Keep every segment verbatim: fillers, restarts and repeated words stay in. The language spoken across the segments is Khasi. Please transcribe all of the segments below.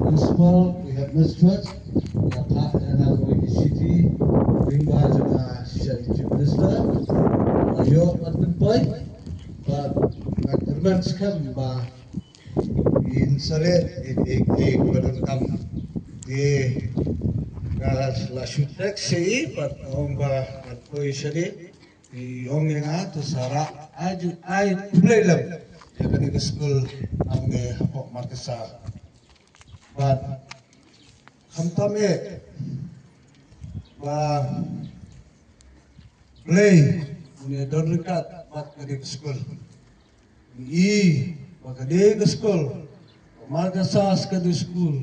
Principal, the headmistress, the pa-, and the city, being by the Chief Minister, your husband boy, but my comments come by in Sale, in a gay, but come. They, uh, la shoot taxi, but on by, and boy Sale. Ïa ong ïa nga, to sa rah ai ju-, ai khublei lem ïa kane ka skul hangne hapoh Markasa. Bad khamtam eh ba Blei un ïa don ryngkat bad kane ka skul. Ngi i ba kane ka skul, ka Markasa Secondary School,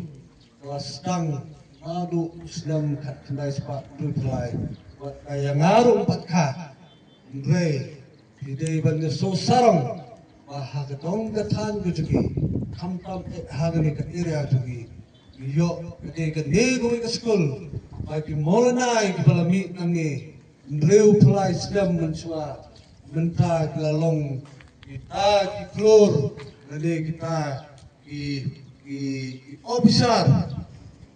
ka la sdang naduh u snem khatkhyndai spah hynriewphew lai. Bad ka ïa nga ruh pat ka, hynrei ki dei ban ïa sngewsarong ba ha ka dong ka thaiñ ka jong ngi, khamtam eh ha kane ka area jong ngi, ngi ïoh ka dei kane kawei ka skul ba ki mawlynnai kiba la mih nangne hynriewphew lai snem mynshuwa, mynta ki la long kita ki klur, lane kita ki, ki, ki officer,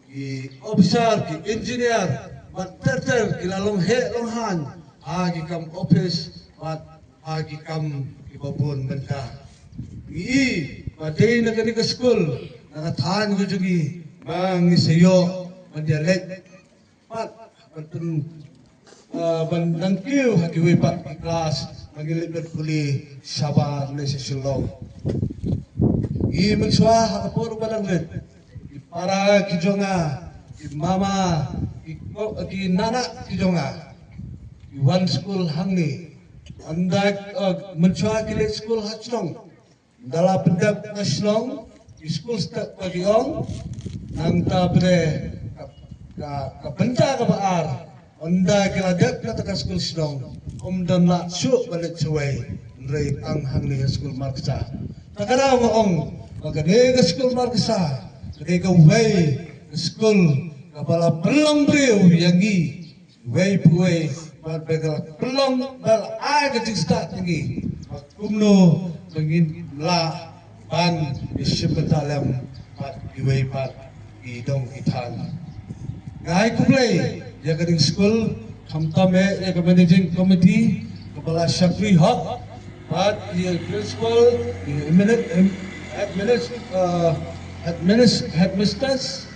ki officer, ki engineer, bad ter ter ki la long heh long haiñ ha ki kam office bad ha ki kam kiba bun bynta. Ngi i ba dei na kane ka skul, na ka thaiñ ka jong ngi, ba ngi sa ïoh ban ïaleit pat ban pyn, ah, ban nang kiew ha kiwei pat ki klas ba ngi leit ban pule shabar ne sha Shillong. Ngi mynshuwa ha ka por ba nang leit, ki para ki jong nga, ki mama, ki ko-, ki nana ki jong nga, ki wan skul hangne. Ynda, ah, mynshuwa ki leit skul ha Shillong, da la pyndep na Shillong, ki skul step ba ki ong, nangta pynban ka, ka, ka bynta kaba ar, ynda ki la dep kata ka skul Shillong, ym don lah shuh ba leit shawei, hynrei tang hangne ha skul Markasa. Ta ka daw nga ong ba kane ka skul Markasa ka dei kawei ka skul kaba la pynlong briew ïa ngi, wei pa wei, bad ba ka la pynlong, ba la ai ka jingstad ïa ngi ba kumno ba ngin lah ban ïashim bynta lem bad kiwei pat ki dong ki thaiñ. Nga ai khublei ïa ka ding skul, khamtam eh ïa ka managing committee kaba la shakri hok, bad ïa principal, ïa admini-, em, administ-, uh, administ-, headmistress,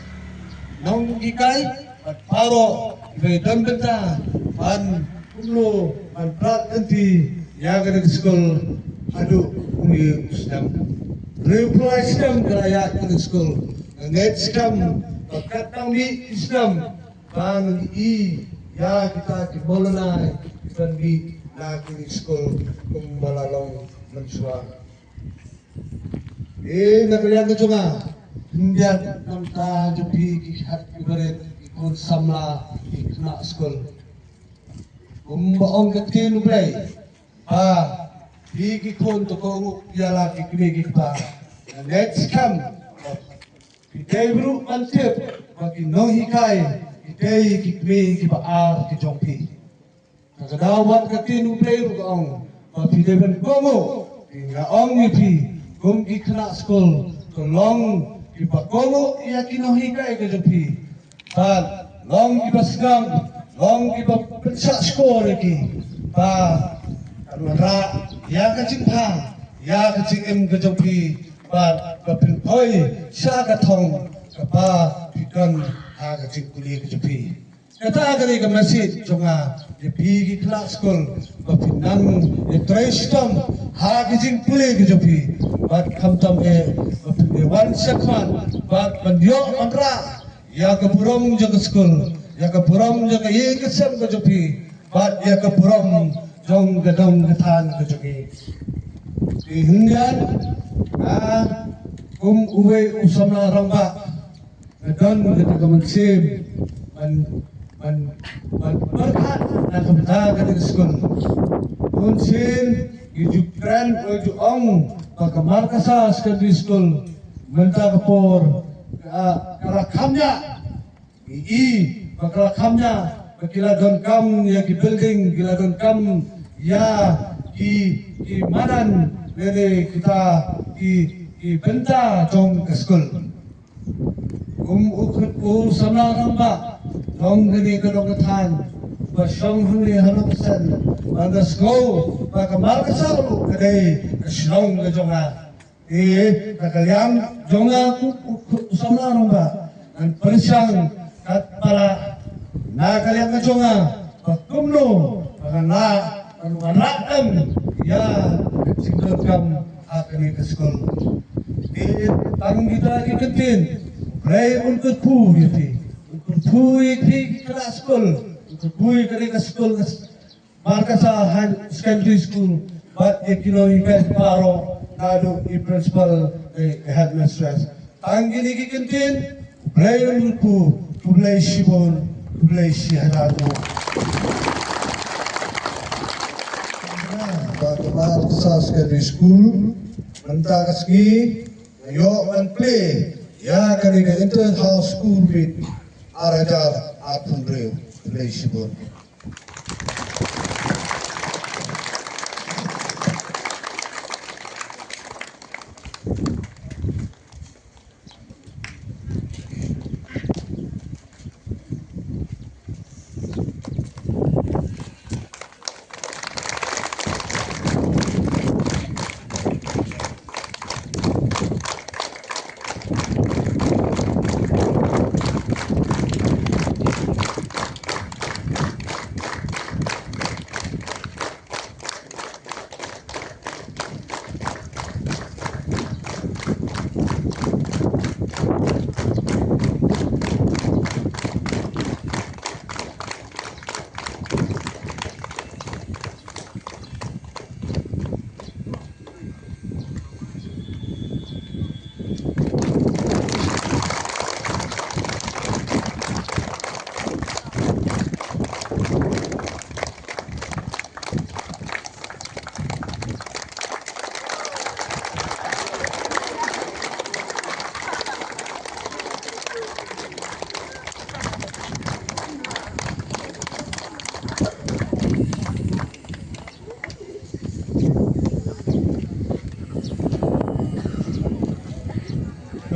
nonghikai, bad baroh kiba don bynta ban kumno ban prat lynti ïa kane ka skul haduh une u snem. Hynriewphew lai snem ka la ïaid kane ka skul. Nga ngeit skhem ba katba mih ki snem ba ngi i ïa kita ki mawlynnai kiban mih na kane ka skul kumba la long mynshuwa. Eh, na ka liang ka jong nga, khyndiat na ka bynta jong phi ki khun ki barit, ki khun samla, ki khynnah skul. Kumba ong ka ktien U Blei, ba phi ki khun to kohnguh ïa la ki kmie ki kpa. Nga ngeit skhem ba phi dei ruh ban tip ba ki nonghikai ki dei ki kmie kiba ar ki jong phi. Ka daw bad ka ktien U Blei ruh ka ong ba phi dei ban kohnguh. Te nga ong ïa phi kum ki khynnah skul, to long kiba kohnguh ïa ki nonghikai ka jong phi. Bad long kiba sngap, long kiba pynshah shkor ïa ki. Ba kan wanrah ïa ka jingpang, ïa ka jingim ka jong phi. Bad ba phin poi sha ka thong kaba phi don ha ka jingpule ka jong phi. Kata ka dei ka message jong nga ïa phi ki khynnah skul, ba phin nang ïatrei shitom ha ki jingpule ki jong phi. Bad khamtam eh ba phin ïa wan shakhmat bad ban ïoh ban rah ïa ka burom jong ka skul, ïa ka burom jong ka ïing ka sem ka jong phi, bad ïa ka burom jong ka dong ka thaiñ ka jong ngi. Te hynrei nga kum uwei u samla rangbah, Ka don kata ka mynsiem ban, ban, ban pyrkhat na ka bynta kane ka skul. Mynsiem ki ju kren, ki ju ong ba ka Markasa Secondary School mynta ka por ka, ka la kham ïa, i, ba ka la kham ïa, ba ki la donkam ïa ki building, ki la donkam ïa ki, ki madan, lane kita ki, ki bynta jong ka skul. Kum u, u samla rangbah jong kane ka dong ka thaiñ, ba shong hangne ha Nongsen, ba nga sngew ba ka Markasa ruh ka dei ka shnong ka jong nga. Te na ka liang jong nga, u, u, u samla rangbah, ngan pyrshang kat palat na ka liang ka jong nga ba kumno ba ngan lah ban wanrah em ïa ka jingdonkam ha kane ka skul. Te tang kita ki kyntien, U Blei un kyrkhu ïa phi, un kyrkhu ïa phi ki khynnah skul, un kyrkhu ïa kane ka skul, ka Markasa High Secondary School, bad ïa ki nonghikai baroh, naduh i principal, eh, headmistress. Tang kine ki kyntien, U Blei un kyrkhu, khublei shibun, khublei shihajar nguh. Ba ka Markasa Secondary School mynta ka sngi, nga ïoh ban plie ïa kane ka Inter House School Meet ar hajar arphew hynriew. Khublei shibun.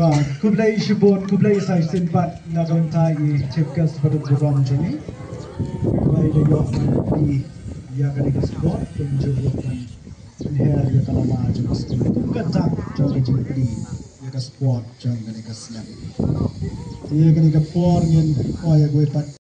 Ah, khublei shibun, khublei sa shisien pat na ka bynta i Chief Guest ba don burom jong ngi. Ba i da ïoh ban plie ïa kane ka sport, pynjur ïa ka pynher ïa ka lama jong ka skul. Kum ka dak jong ka jingplie ïa ka sport jong kane ka snem. Ïa kane ka por ngin ïa kawei pat.